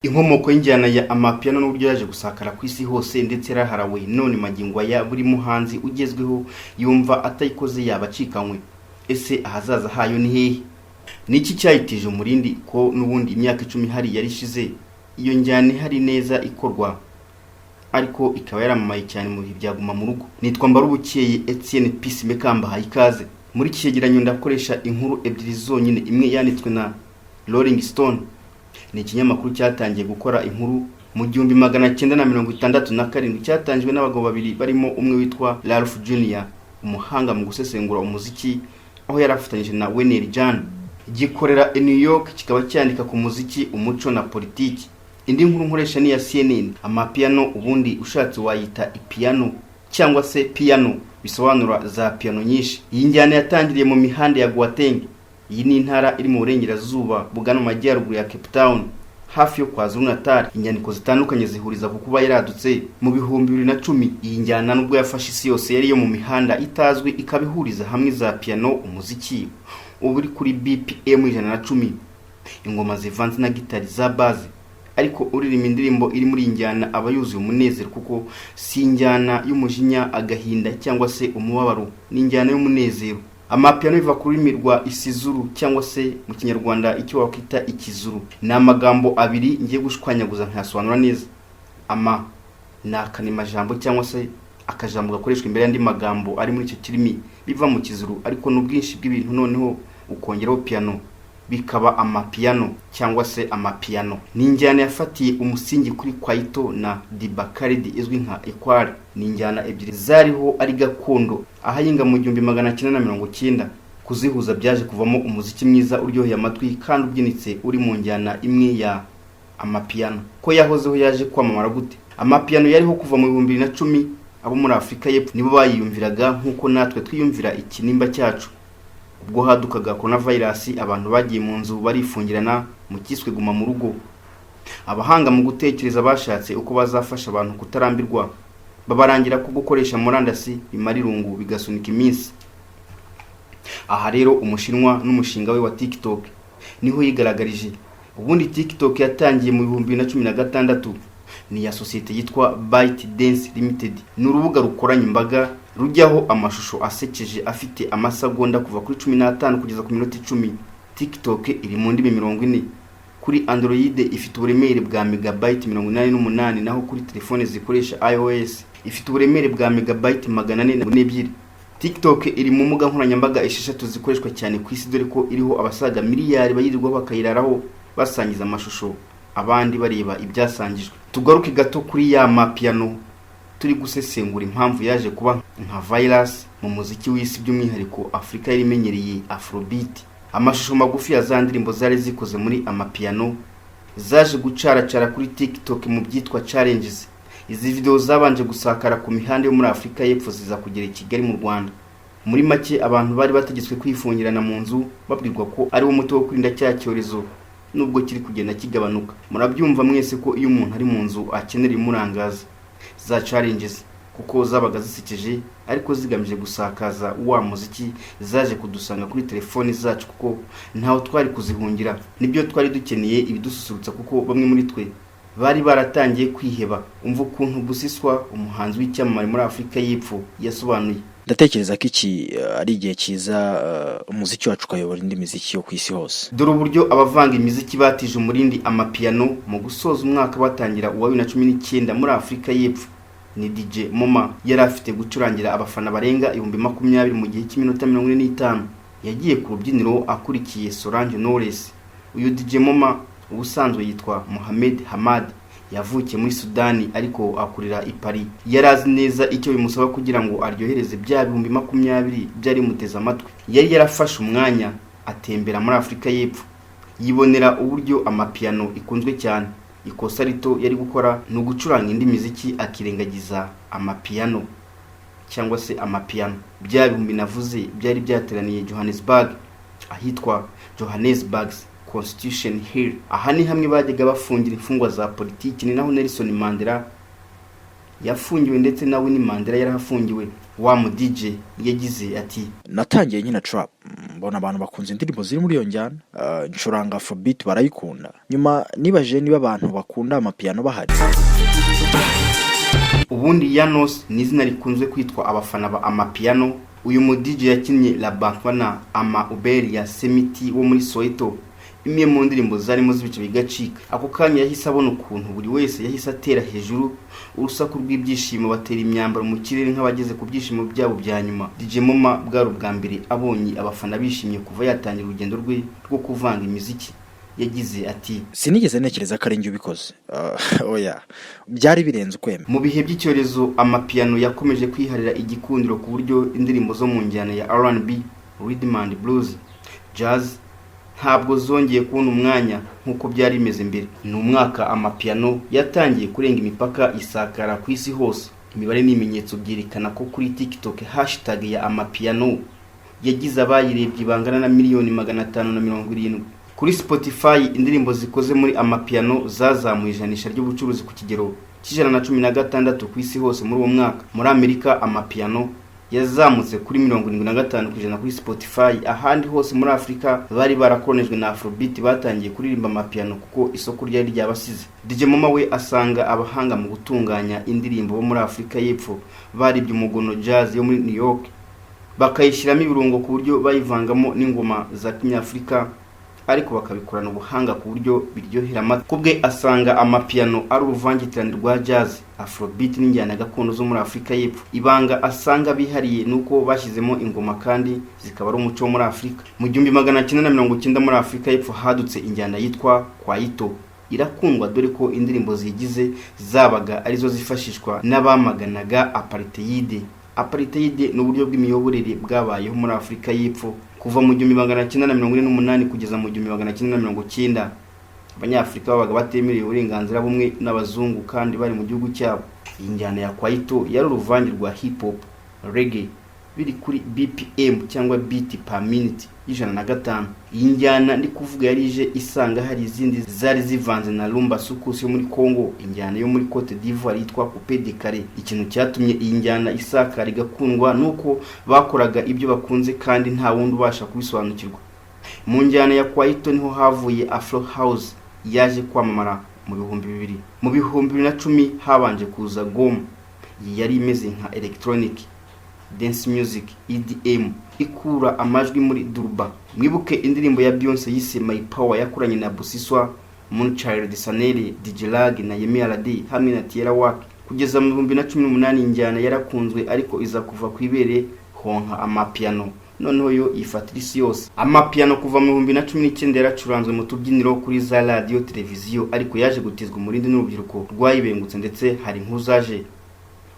Inkomoko y'injyana ya amapiano n'uburyo yaje gusakara ku isi hose ndetse yaraharawe, none magingo aya buri muhanzi ugezweho yumva atayikoze yaba acikanywe. Ese ahazaza hayo ni hehe? Ni iki cyayitije umurindi, ko n'ubundi imyaka 10 ihari yari ishize iyo njyana ihari neza ikorwa, ariko ikaba yaramamaye cyane mu bihe bya Guma mu Rugo? Nitwa Mbarubukeye Etienne Peace Mekamba, ikaze muri iki cyegeranyo. Ndakoresha inkuru ebyiri zonyine. Imwe yanditswe na Rolling Stone, ni ikinyamakuru cyatangiye gukora inkuru mu 1967, cyatangijwe n'abagabo babiri barimo umwe witwa Ralph Jr, umuhanga mu gusesengura umuziki, aho yari afatanyije na Wayne John. Gikorera i New York, kikaba cyandika ku muziki, umuco na politiki. Indi nkuru nkoresha ni iya CNN. Amapiano ubundi ushatse wayita ipiano cyangwa se piano, bisobanura za piano nyinshi. Iyi njyana yatangiriye mu mihanda ya Gauteng. Iyi ni intara iri mu burengerazuba bugana mu majyaruguru ya Cape Town, hafi yo kwa Zulu Natal. Inyandiko zitandukanye zihuriza ku kuba yaradutse mu 2010. Iyi njyana, nubwo yafashe isi yose, yari iyo mu mihanda itazwi, ikaba ihuriza hamwe za piano, umuziki uba uri kuri BPM 110, ingoma zivanze na gitari za bass. Ariko uririmba indirimbo iri muri iyi njyana aba yuzuye umunezero, kuko si injyana y'umujinya, agahinda cyangwa se umubabaro, ni injyana y'umunezero. Amapiano biva ku rurimi rwa Isizuru, cyangwa se mu Kinyarwanda icyo wakwita Ikizuru. Ni amagambo abiri ngiye gushwanyaguza nkayasobanura neza. Ama ni akanemajambo cyangwa se akajambo gakoreshwa imbere y'andi magambo ari muri icyo kirimi, biva mu Kizuru, ariko ni ubwinshi bw'ibintu, noneho ukongeraho piano bikaba amapiano cyangwa se amapiano. Ni injyana yafatiye umusingi kuri kwaito na dibakaridi izwi nka ekwari. Ni injyana ebyiri zariho ari gakondo ahayinga mu 1990. Kuzihuza byaje kuvamo umuziki mwiza uryoheye amatwi kandi ubyinitse, uri mu njyana imwe ya amapiano. Ko yahozeho, yaje kwamamara gute? Amapiano yariho kuva mu 2010. Abo muri Afurika y'Epfo nibo bayiyumviraga nk'uko natwe twiyumvira ikinimba cyacu. Ubwo hadukaga coronavirus, abantu bagiye mu nzu barifungirana mu kiswe Guma mu Rugo. Abahanga mu gutekereza bashatse uko bazafasha abantu kutarambirwa, babarangira ko gukoresha murandasi bimara irungu, bigasunika iminsi. Aha rero Umushinwa n'umushinga we wa TikTok niho yigaragarije. Ubundi TikTok yatangiye mu 2016, ni iya sosiyete yitwa ByteDance Limited. Ni urubuga rukoranye imbaga rujyaho amashusho asekeje afite amasegonda kuva kuri 15 kugeza ku minota 10. TikTok iri mu ndimi 40. Kuri Android ifite uburemere bwa megabyte 88, naho kuri telefone zikoresha iOS ifite uburemere bwa megabyte 402. TikTok iri mu mbuga nkoranyambaga esheshatu zikoreshwa cyane ku isi, dore ko iriho abasaga miliyari bayirirwaho, bakayiraraho, basangiza amashusho, abandi bareba ibyasangijwe. Tugaruke gato kuri ya mapiano turi gusesengura, impamvu yaje kuba nka virus mu muziki w'isi, by'umwihariko Afurika yari imenyereye Afrobeat. Amashusho magufi ya za ndirimbo zari zikoze muri amapiano zaje gucaracara kuri TikTok mu byitwa challenges. Izi video zabanje gusakara ku mihanda yo muri Afurika y'Epfo, ziza kugera i Kigali mu Rwanda. Muri make, abantu bari bategetswe kwifungirana mu nzu, babwirwa ko ari wo muti wo kwirinda cya cyorezo, nubwo kiri kugenda kigabanuka. Murabyumva mwese ko iyo umuntu ari mu nzu akenera imurangaza. Za challenges, kuko zabaga zisekeje ariko zigamije gusakaza wa muziki, zaje kudusanga kuri telefoni zacu, kuko ntaho twari kuzihungira. Nibyo twari dukeneye, ibidususurutsa, kuko bamwe muri twe bari baratangiye kwiheba. Umva ukuntu Busiswa, umuhanzi w'icyamamare muri Afurika y'Epfo, yasobanuye. Ndatekereza ko iki ari igihe cyiza, umuziki wacu ukayobora indi miziki yo ku isi hose. Dore uburyo abavanga imiziki batije umurindi amapiano mu gusoza umwaka batangira uwa 2019 muri Afurika y'Epfo. Ni DJ Moma, yari afite gucurangira abafana barenga 20,000 mu gihe cy'iminota 45. Yagiye ku rubyiniro akurikiye Solange Knowless. Uyu DJ Moma ubusanzwe yitwa Mohamed Hamad, yavukiye muri Sudani ariko akurira i Paris. Yari azi neza icyo bimusaba kugira ngo aryohereze bya 20,000 byari bimuteze amatwi. Yari yarafashe umwanya atembera muri Afurika y'Epfo, yibonera uburyo amapiano ikunzwe cyane. Ikosa rito yari gukora ni ugucuranga indi miziki akirengagiza amapiano cyangwa se amapiano. Bya bihumbi navuze byari byateraniye Johannesburg, ahitwa Johannesburg's Constitution Hill. Aha ni hamwe bajyaga bafungira imfungwa za politiki, ni naho Nelson Mandela Yafungiwe, ndetse na Winnie Mandela yarahafungiwe. Wa mu DJ yagize ati: Natangiye nkina trap, mbona abantu bakunze indirimbo ziri muri iyo njyana. Ncuranga afrobeat barayikunda. Nyuma nibajije niba abantu bakunda amapiano bahari. Ubundi Yanos ni izina rikunze kwitwa abafana ba amapiano. Uyu mu DJ yakinnye La Bantwana Ama Uberi ya Semiti wo muri Soweto, imwe mu ndirimbo zarimo zibice bigacika. Ako kanya yahise abona ukuntu buri wese yahise atera hejuru urusaku rw'ibyishimo, batera imyambaro mu kirere nk'abageze ku byishimo byabo bya nyuma. DJ Moma bwari ubwa mbere abonye abafana bishimye kuva yatangira urugendo rwe rwo kuvanga imiziki. Yagize ati: Sinigeze ntekereza ko ari njye ubikoze. Oya, byari birenze ukwemera. Mu bihe by'icyorezo, amapiano yakomeje kwiharira igikundiro, ku buryo indirimbo zo mu njyana ya R&B, rhythm and blues, jazz ntabwo zongeye kubona umwanya nk'uko byari bimeze mbere. Ni umwaka amapiano yatangiye kurenga imipaka, isakara ku isi hose. Imibare n'ibimenyetso byerekana ko kuri TikTok hashtag ya amapiano yagize abayirebye bangana na miliyoni 570. Kuri Spotify, indirimbo zikoze muri amapiano zazamuye ijanisha ry'ubucuruzi ku kigero cy'116 ku isi hose muri uwo mwaka. Muri Amerika, amapiano yazamutse kuri 75% kuri Spotify. Ahandi hose muri Afurika bari barakoronejwe na afrobeat batangiye kuririmba amapiano kuko isoko ryari ryabasize. DJ Moma we asanga abahanga mu gutunganya indirimbo bo muri Afurika y'Epfo baribye umugono jazz yo muri New York, bakayishyiramo ibirungo ku buryo bayivangamo n'ingoma za kinyafurika, ariko bakabikorana ubuhanga ku buryo biryohera amatwi. Kubwe asanga amapiano ari uruvangitirane rwa jazz, afrobeat n'injyana gakondo zo muri Afurika y'Epfo. Ibanga asanga bihariye nuko bashyizemo ingoma kandi zikaba ari umuco wo muri Afurika. Mu 1990 muri Afurika y'Epfo hadutse injyana yitwa kwaito, irakundwa, dore ko indirimbo zigize zabaga arizo zifashishwa n'abamaganaga apartheid. Apartheid ni uburyo bw'imiyoborere bwabayeho muri Afurika y'Epfo kuva mu 1948 kugeza mu 1990. Abanyafurika babaga batemerewe uburenganzira bumwe n'abazungu kandi bari mu gihugu cyabo. Iyi njyana ya kwaito yari uruvange rwa hip hop, reggae, biri kuri BPM cyangwa beat per minute y'105. Iyi njyana ndi kuvuga yari ije isanga hari izindi zari zivanze na rumba soukous yo muri Congo, injyana yo muri Cote d'Ivoire yitwa coupé décalé. Ikintu cyatumye iyi njyana isakara igakundwa nuko bakoraga ibyo bakunze kandi nta wundi ubasha kubisobanukirwa. Mu njyana ya kwaito niho havuye afro house yaje kwamamara mu 2000. Mu 2010 habanje kuza gqom. Iyi yari imeze nka electronic dance music, EDM, ikura amajwi muri Durban. Mwibuke indirimbo ya Beyonce yise My Power yakoranye na Busiswa Moonchild Sanelly, DJ Lag na Yemi Alade hamwe na Tierra Whack. Kugeza mu 2018 injyana yarakunzwe, ariko iza kuva ku ibere honka amapiano, noneho yo yifatira isi yose. Amapiano kuva mu 2019 yaracuranzwe mu tubyiniro, kuri za radiyo, televiziyo, ariko yaje gutizwa umurindi n'urubyiruko rwayibengutse, ndetse hari inkuru zaje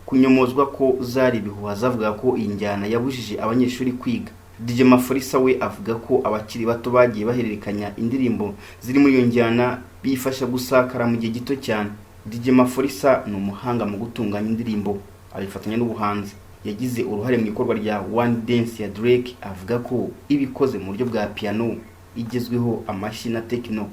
kunyomozwa ko zari ibihuha zavuga ko iyi njyana yabujije abanyeshuri kwiga. DJ Maphorisa we avuga ko abakiri bato bagiye bahererekanya indirimbo ziri muri iyo njyana, bifasha gusakara mu gihe gito cyane. DJ Maphorisa ni umuhanga mu gutunganya indirimbo abifatanya n'ubuhanzi. Yagize uruhare mu ikorwa rya One Dance ya Drake. Avuga ko ibikoze mu buryo bwa piano igezweho, amashyi na techno.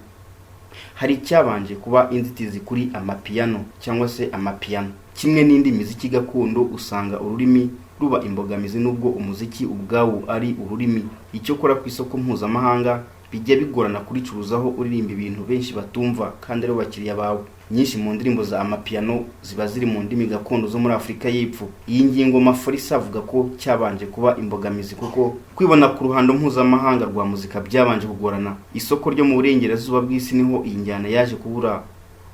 Hari icyabanje kuba inzitizi kuri amapiano cyangwa se amapiano. Kimwe n'indi miziki gakondo, usanga ururimi ruba imbogamizi nubwo umuziki ubwawo ari ururimi. Icyokora ku isoko mpuzamahanga bijya bigorana kuricuruzaho uririmba ibintu benshi batumva kandi aribo bakiriya bawe. Nyinshi mu ndirimbo za amapiano ziba ziri mu ndimi gakondo zo muri Afurika y'Epfo. Iyi ngingo Maphorisa avuga ko cyabanje kuba imbogamizi, kuko kwibona ku ruhando mpuzamahanga rwa muzika byabanje kugorana. Isoko ryo mu burengerazuba bw'isi niho iyi njyana yaje kubura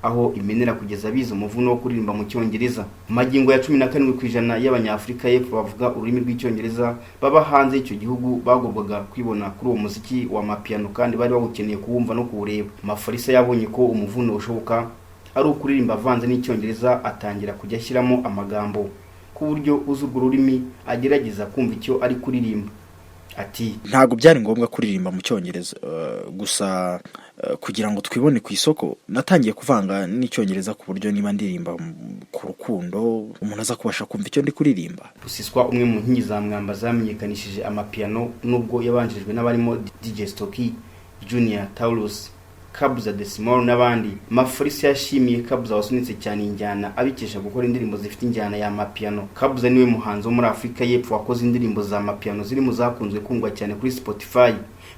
aho imenera, kugeza bize umuvuno wo kuririmba mu Cyongereza. Magingo ya 17% y'Abanyafurika y'Epfo bavuga ururimi rw'Icyongereza baba hanze y'icyo gihugu bagombaga kwibona kuri uwo muziki wa mapiano kandi bari bawukeneye kuwumva no kuwureba. Maphorisa yabonye ko umuvuno ushoboka ari ukuririmba avanze n'Icyongereza, atangira kujya ashyiramo amagambo ku buryo uzi urwo rurimi agerageza kumva icyo ari kuririmba. Ati: Ntabwo byari ngombwa kuririmba mu Cyongereza gusa kugira ngo twibone ku isoko. Natangiye kuvanga n'Icyongereza ku buryo niba ndirimba ku rukundo, umuntu aza kubasha kumva icyo ndi kuririmba. Busiswa, umwe mu nkingi za mwamba zamenyekanishije amapiano, nubwo yabanjirijwe n'abarimo DJ Stokie, Junior Taurus. Kabza De Small n'abandi. Maphorisa yashimiye Kabza wasunitse cyane injyana abikesha gukora indirimbo zifite injyana ya amapiano. Kabza niwe muhanzi wo muri Afurika y'Epfo wakoze indirimbo za amapiano ziri mu zakunzwe kundwa cyane kuri Spotify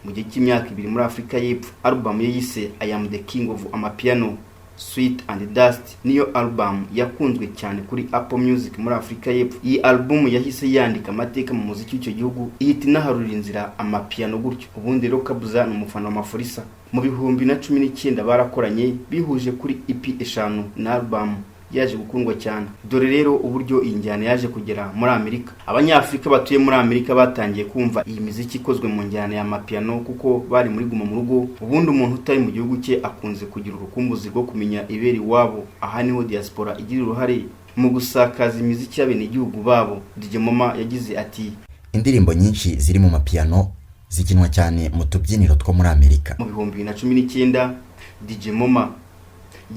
mu gihe cy'imyaka 2 muri Afurika y'Epfo. Album ye yise I Am The King of Amapiano, Sweat and Dust niyo album yakunzwe cyane kuri Apple Music muri Afurika y'Epfo. Iyi album yahise yandika amateka mu muziki w'icyo gihugu, ihita inaharurira inzira amapiano gutyo. Ubundi rero Kabza ni umufana wa Maphorisa. Mu 2019 barakoranye, bihuje kuri EP 5 na album yaje gukundwa cyane. Dore rero uburyo iyi njyana yaje kugera muri Amerika. Abanyafurika batuye muri Amerika batangiye kumva iyi miziki ikozwe mu njyana ya amapiano kuko bari muri guma mu rugo. Ubundi umuntu utari mu gihugu cye akunze kugira urukumbuzi rwo kumenya ibera iwabo. Aha niho diaspora igira uruhare mu gusakaza imiziki y'abenegihugu babo. DJ Moma yagize ati: Indirimbo nyinshi ziri mu mapiano zikinwa cyane mu tubyiniro two muri Amerika. Mu 2019 DJ Moma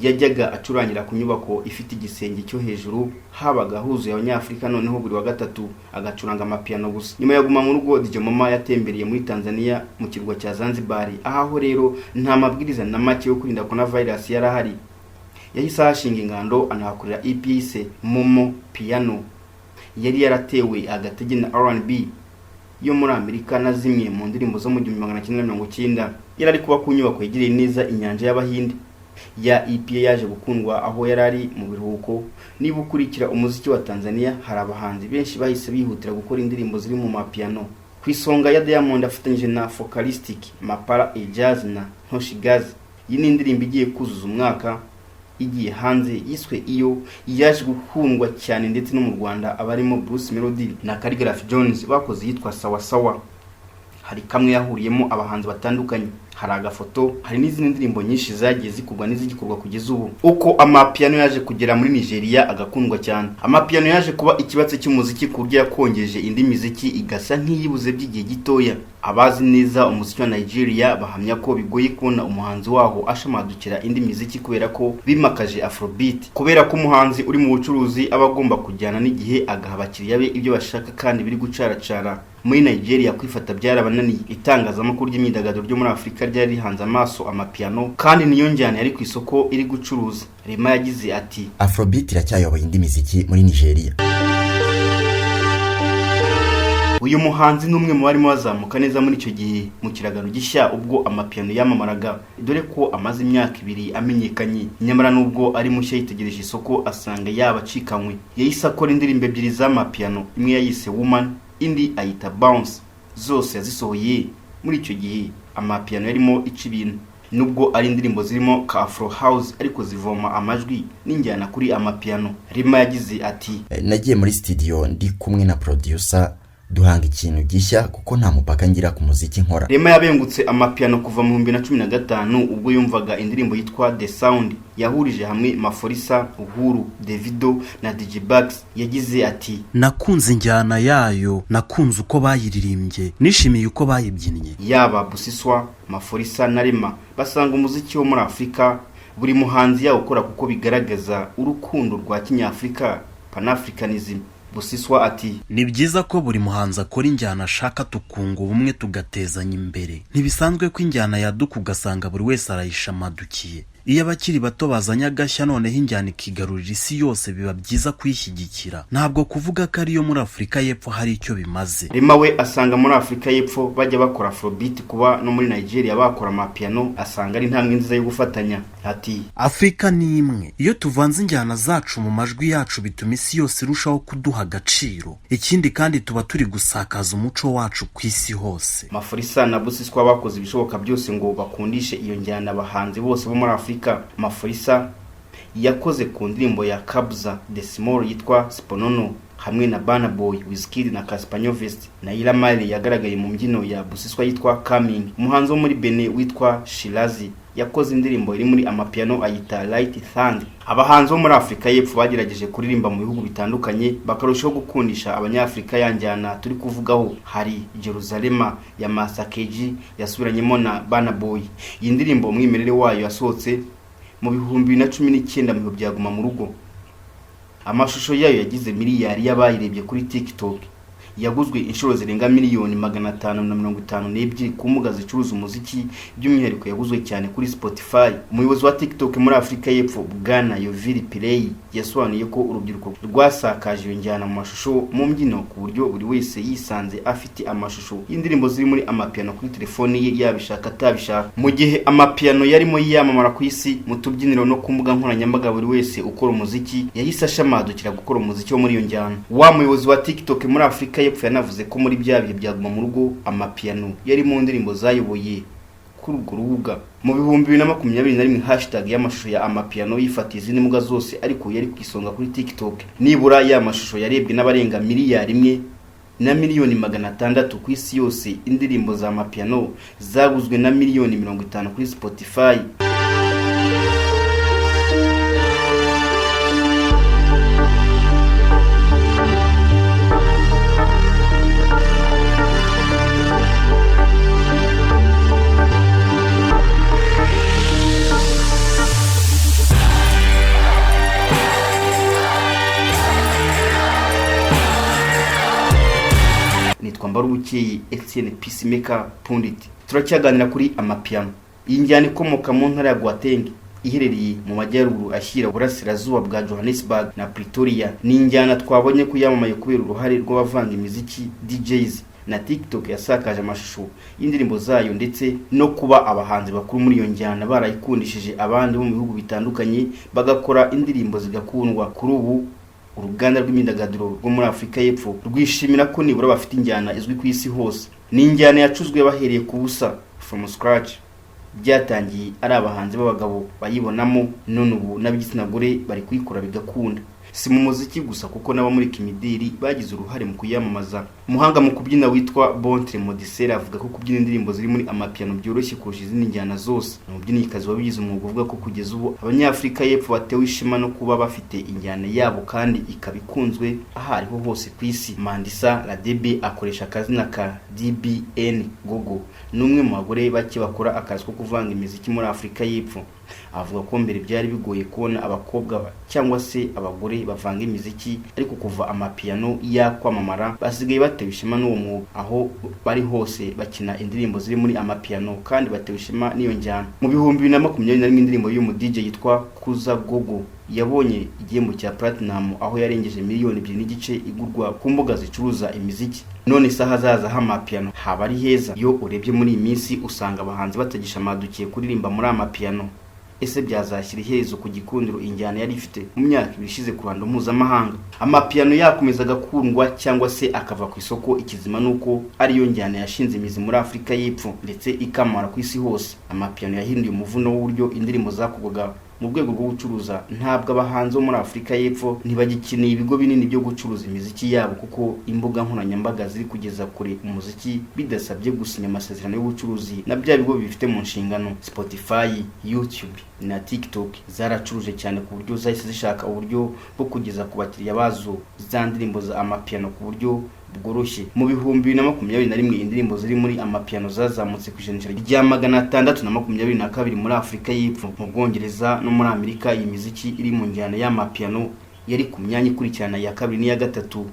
yajyaga acurangira ku nyubako ifite igisenge cyo hejuru, habaga huzuye Abanyafurika, noneho buri wa gatatu agacuranga amapiano gusa. Nyuma ya guma mu rugo, DJ Moma yatembereye muri Tanzania mu kirwa cya Zanzibar. Aho rero nta mabwiriza na make yo kwirinda coronavirus yari ahari. Yahise ahashinga ingando, anahakorera EP yise Momo Piano. Yari yaratewe agatege na R&B yo muri Amerika na zimwe mu ndirimbo zo mu 1990. Yari ari kuba ku nyubako yegereye neza inyanja y'Abahinde. Ya EP yaje gukundwa aho yari ari mu biruhuko. Niba ukurikira umuziki wa Tanzania, hari abahanzi benshi bahise bihutira gukora indirimbo ziri mu mapiano. Ku isonga ya Diamond afatanyije na Focalistic, Mapara Ejazz na Ntoshi Gazi. Iyi ni indirimbo igiye kuzuza umwaka igiye hanze, yiswe Iyo. Yaje gukundwa cyane ndetse no mu Rwanda, abarimo Bruce Melody na Khaligraph Jones bakoze iyitwa Sawa Sawa. Hari kamwe yahuriyemo abahanzi batandukanye, hari agafoto, hari n'izindi ndirimbo nyinshi zagiye zikorwa n'izigikorwa kugeza ubu. Uko amapiano yaje kugera muri Nigeria agakundwa cyane. Amapiano yaje kuba ikibatsi cy'umuziki ku buryo yakongeje indi miziki igasa nk'iyibuze by'igihe gitoya. Abazi neza umuziki wa Nigeria bahamya ko bigoye kubona umuhanzi waho ashamadukira indi miziki kubera ko bimakaje Afrobeat. Kubera ko umuhanzi uri mu bucuruzi aba agomba kujyana n'igihe, agaha abakiriya be ibyo bashaka kandi biri gucaracara. Muri Nigeria kwifata byarabananiye. Itangazamakuru ry'imyidagaduro ryo muri Afurika ryari rihanze amaso amapiano, kandi niyo njyana yari ku isoko iri gucuruza. Rema yagize ati: Afrobeat iracyayoboye indi miziki muri Nigeria. Uyu muhanzi ni umwe mu barimo bazamuka neza muri icyo gihe mu kiragano gishya ubwo amapiano yamamaraga, dore ko amaze imyaka 2 amenyekanye. Nyamara nubwo ari mushya, yitegereje isoko asanga yaba acikanywe. Yahise akora indirimbo ebyiri z'amapiano, imwe yayise Woman, indi ayita Bounce. Zose yazisohoye muri icyo gihe amapiano yarimo ica ibintu. Nubwo ari indirimbo zirimo ka Afro House, ariko zivoma amajwi n'injyana kuri amapiano. Rema yagize ati: Nagiye muri studio ndi kumwe na producer, duhanga ikintu gishya kuko nta mupaka ngira ku muziki nkora. Rema yabengutse amapiano kuva mu 2015 ubwo yumvaga indirimbo yitwa The Sound yahurije hamwe Maphorisa, Uhuru, Davido na DJ Bugs. Yagize ati: Nakunze injyana yayo, nakunze uko bayiririmbye, nishimiye uko bayibyinnye. Yaba Busiswa, Maphorisa na Rema basanga umuziki wo muri Afurika buri muhanzi yawukora kuko bigaragaza urukundo rwa kinyafurika, Panafricanism. Busiswa ati: Ni byiza ko buri muhanzi akora injyana ashaka, tukunga ubumwe, tugatezanya imbere. Ntibisanzwe ko injyana yaduka ugasanga buri wese arayishamadukiye. Iyo abakiri bato bazanye agashya, noneho injyana ikigarurira isi yose, biba byiza kuyishyigikira. Ntabwo kuvuga ko ariyo muri Afurika y'Epfo hari icyo bimaze. Rema we asanga muri Afurika y'Epfo bajya bakora Afrobeat, kuba no muri Nigeria bakora amapiano asanga ari intambwe nziza yo gufatanya. Ati: Afurika ni imwe. Iyo tuvanze injyana zacu mu majwi yacu, bituma isi yose irushaho kuduha agaciro. Ikindi kandi, tuba turi gusakaza umuco wacu ku isi hose. Maphorisa na Busiswa bakoze ibishoboka byose ngo bakundishe iyo njyana abahanzi bose bo muri Afurika. Maphorisa yakoze ku ndirimbo ya Kabza De Small yitwa Sponono hamwe na Burna Boy, Wizkid na Cassper Nyovest. Naira Marley yagaragaye mu mbyino ya Busiswa yitwa Coming. Umuhanzi wo muri Benin witwa Shirazi yakoze indirimbo iri muri amapiano ayita Right Thang. Abahanzi bo muri Afurika y'Epfo bagerageje kuririmba mu bihugu bitandukanye, bakarushaho gukundisha Abanyafurika ya njyana turi kuvugaho. Hari Jerusalema ya Master KG yasubiranyemo na Burna Boy. Iyi ndirimbo umwimerere wayo yasohotse mu 2019 mu bihe bya Guma mu Rugo. Amashusho yayo yagize miliyari y'abayirebye kuri TikTok. Yaguzwe inshuro zirenga 552,000,000 ku mbuga zicuruza umuziki, by'umwihariko yaguzwe cyane kuri Spotify. Umuyobozi wa TikTok muri Afurika y'Epfo, Bwana Yoviri Pillay, yasobanuye ko urubyiruko rwasakaje iyo njyana mu mashusho, mu mbyino, ku buryo buri wese yisanze afite amashusho y'indirimbo ziri muri amapiano kuri telefoni ye, yabishaka atabishaka. Mu gihe amapiano yarimo yamamara ku isi mu tubyiniro no ku mbuga nkoranyambaga, buri wese ukora umuziki yahise ashamadukira gukora umuziki wo muri iyo njyana. Wa muyobozi wa TikTok muri Afurika y'Epfo yanavuze ko muri bya bihe bya Guma mu Rugo, amapiano yari mu ndirimbo zayoboye kuri urwo rubuga. Mu 2021, hashtag y'amashusho ya amapiano yifatiye izindi mbuga zose, ariko yari ku isonga kuri TikTok. Nibura ya mashusho yarebwe n'abarenga 1,600,000,000 ku isi yose. Indirimbo za amapiano zaguzwe na 50 miliyoni kuri Spotify. Nitwa Mbarubukeye Etienne Peacemaker Pundit. Turacyaganira kuri amapiano. Iyi njyana ikomoka mu ntara ya Gauteng iherereye mu majyaruguru ashyira uburasirazuba bwa Johannesburg na Pretoria. Ni injyana twabonye ko yamamaye kubera uruhare rw'abavanga imiziki, DJs, na TikTok yasakaje amashusho y'indirimbo zayo, ndetse no kuba abahanzi bakuru muri iyo njyana barayikundishije abandi bo mu bihugu bitandukanye, bagakora indirimbo zigakundwa. Kuri ubu uruganda rw'imyidagaduro rwo muri Afurika y'Epfo rwishimira ko nibura bafite injyana izwi ku isi hose. Ni injyana yacuzwe bahereye ku busa, from scratch. Byatangiye ari abahanzi b'abagabo bayibonamo, none ubu n'ab'igitsina gore bari kuyikora bigakunda. Si mu muziki gusa, kuko n'abamurika imideli bagize uruhare mu kuyamamaza. Umuhanga mu kubyina witwa Bontle Modiselle avuga ko kubyina indirimbo ziri muri amapiano byoroshye kurusha izindi njyana zose. Ni umubyinnyikazi wabigize umwuga, uvuga ko kugeza ubu Abanyafurika y'Epfo batewe ishema no kuba bafite injyana yabo kandi ikaba ikunzwe aho ariho hose ku isi. Mandisa Radebe akoresha akazina ka DBN Gogo, ni umwe mu bagore bake bakora akazi ko kuvanga imiziki muri Afurika y'Epfo. Avuga ko mbere byari bigoye kubona abakobwa cyangwa se abagore bavanga imiziki, ariko kuva amapiano yakwamamara basigaye batewe ishema n'uwo mwuga. Aho bari hose bakina indirimbo ziri muri amapiano kandi batewe ishema n'iyo njyana. Mu 2021, indirimbo y'uyu DJ yitwa Kuza Gogo yabonye igihembo cya platinum, aho yarengeje 2.5 miliyoni igurwa ku mbuga zicuruza imiziki. None se ahazaza h'amapiano haba ari heza? Iyo urebye muri iyi minsi usanga abahanzi batagishamadukiye kuririmba muri amapiano. Ese byazashyira iherezo ku gikundiro injyana yari ifite mu myaka 2 ishize ku ruhando mpuzamahanga? Amapiano yakomeza agakundwa cyangwa se akava ku isoko, ikizima ni uko ariyo njyana yashinze imizi muri Afurika y'Epfo ndetse ikamamara ku isi hose. Amapiano yahinduye umuvuno w'uburyo indirimbo zakorwaga mu rwego rwo gucuruza. Ntabwo abahanzi bo muri Afurika y'Epfo ntibagikeneye ibigo binini byo gucuruza imiziki yabo, kuko imbuga nkoranyambaga ziri kugeza kure umuziki bidasabye gusinya amasezerano y'ubucuruzi na bya bigo bibifite mu nshingano. Spotify, YouTube na TikTok zaracuruje cyane ku buryo zahise zishaka uburyo bwo kugeza ku bakiriya bazo za ndirimbo za amapiano ku buryo bworoshye. Mu 2021, indirimbo ziri muri amapiano zazamutse ku ijanisha rya 622 muri Afurika y'Epfo. Mu Bwongereza no muri Amerika, iyi miziki iri mu njyana y'amapiano yari ku myanya ikurikirana ya kabiri n'iya gatatu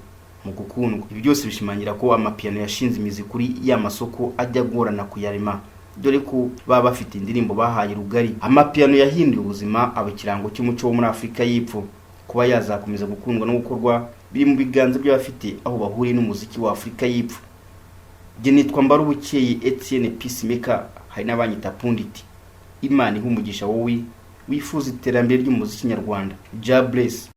mu gukundwa. Ibi byose bishimangira ko amapiano yashinze imizi kuri ya masoko ajya agorana kuyarema, dore ko baba bafite indirimbo bahaye rugari. Amapiano yahinduye ubuzima, aba ikirango cy'umuco wo muri Afurika y'Epfo. Kuba yazakomeza gukundwa no gukorwa biri mu biganza by'abafite aho bahuriye n'umuziki wa Afurika y'Epfo. Jye nitwa Mbarubukeye Etienne Peacemaker, hari n'abanyita Pundit. Imana ihe umugisha wowe wifuza iterambere ry'umuziki nyarwanda. Jah bless.